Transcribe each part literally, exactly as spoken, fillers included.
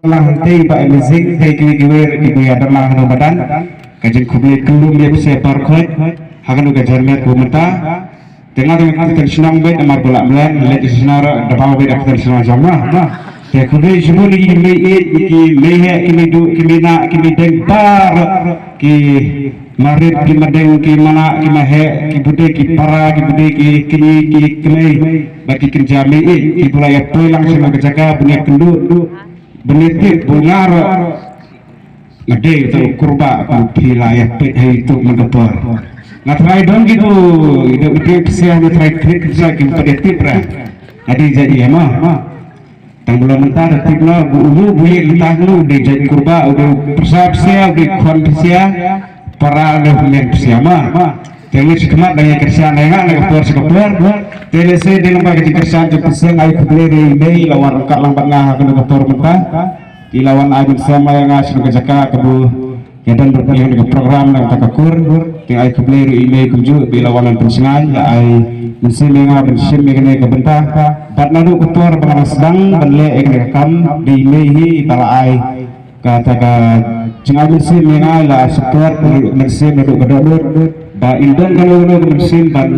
Lang hangtei Bah Amazing, hangtei kiwei kiwei ruh kiba ïadon lang ha kano ka madan. Ka jingkhublei kylluid ïa phi sa baroh khoit ha kano ka janmiet kaba mynta. Te nga dang ïa kyrteng shnong beit namar ba la mlien, leit sha shnong ruh da ba beit da kyrteng shnong jong nga. Te khublei shibun ïa ki mei ïeit, ïa ki mei heh, ki mei duh, ki mei nah, ki mei deng baroh, ki marit, ki madeng, ki manah, ki maheh, ki budei, ki para, ki budei, ki kñi, ki kmei bad ki kynja mei ïeit kiba la ïa poi lang sha kano ka jaka ban ïakynduh, ban ïatip ba nga ruh nga dei uta u kurbah ba phi la ïa peit ha YouTube man ka por. Nga tharai don kito i da u dei pyrshah, nga tharai krit pyrshah kim pat ïatip ra. Nga dei jait ïa ma. Tang ba la mynta da tip noh ba u, u, u ïeit mynta u dei jait kurbah, u dei pyrshah pyrshah, u dei khon pyrshah, para u dei hynmen pyrshah ma. Te ngi shu khmat dang ïa kyrshan ïa nga na ka por sha ka por. Te lehse dei lyngba ka jingkyrshan jong phi seng ai khublei ruh ïa i mei la wan ryngkat lang bad nga ha kano ka por mynta. I la wan ai mynsiem ïa nga sha ka jaka kaba ïa don bad ïa ka program na ka kur. Te ai khublei ruh ïa i mei kumjuh ba i la wan ban pynshngaiñ, la ai mynsiem ïa nga ban shim ïa kane ka bynta. Bad naduh ka por ba nga dang sdang ban leh ïa kane ka kam, dei i mei hi i ta la ai kata ka jingai mynsiem ïa nga, la support mynsiem naduh ka dohnud ba in don kano kano ka mynsiem ban,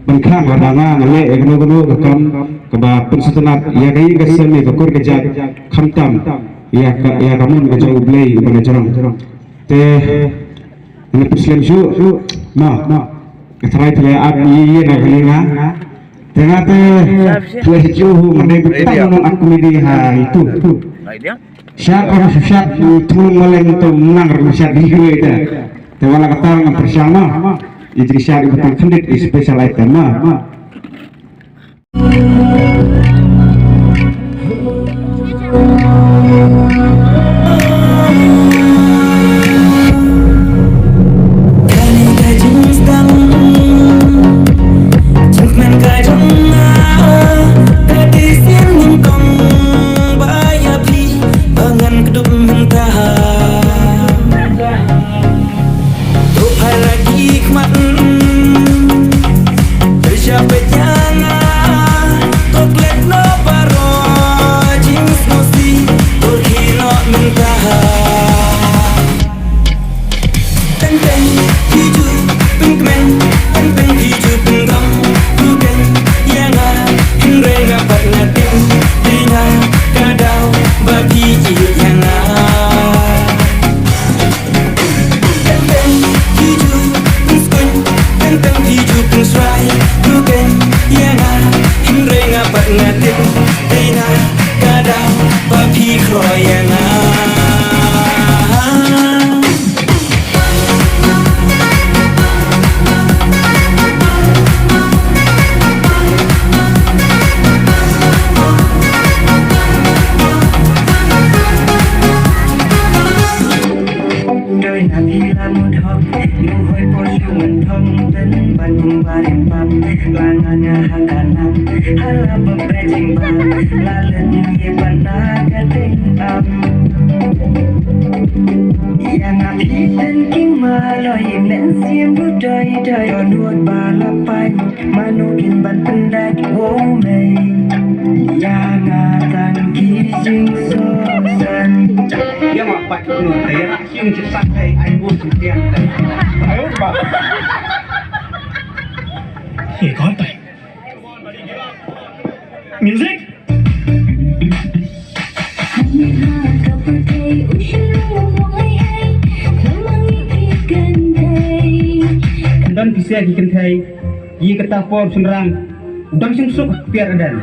ban khang lada nga nga leh ïa kano kano ka kam kaba pynsngewtynnat ïa ka ïing ka sem, ïa ka kur ka jait, khamtam ïa ka, ïa ka mon ka jong U Blei uba la jrong. Te ngan pynslem shuh ma. Nga tharai te la ap ïa ïa na kane nga. Te nga te phi la shu hu nga dei ba tang nong ak komedi ha YouTube. Shad ka shu shad, thung maleng to nang ru shad ïa ïa te. Te wala kata nga pyrshang ma. Ïa jingshad ïa ba tang khyndiat ïa special item ma. Doi na phi la mut hok, nu hoi por shu wan thong ben ban kum barim pam, la nga nga ha ka nam, ha la ba bejing ba, la len ye ban na ka ding am. Yang a phi den king ma loi men siem bu doi doi, don hot ba la pai, manu kin ban pendat wo mei. Yang a tang ki jing so san. Yang a pat nu te ra Sim chet pat ai ai bu sim tiang te. Ayo, Pak. Eh, kau apa? Music. Don pisa ki kynthei, yi kata por sunrang, dang sing suk piar adan.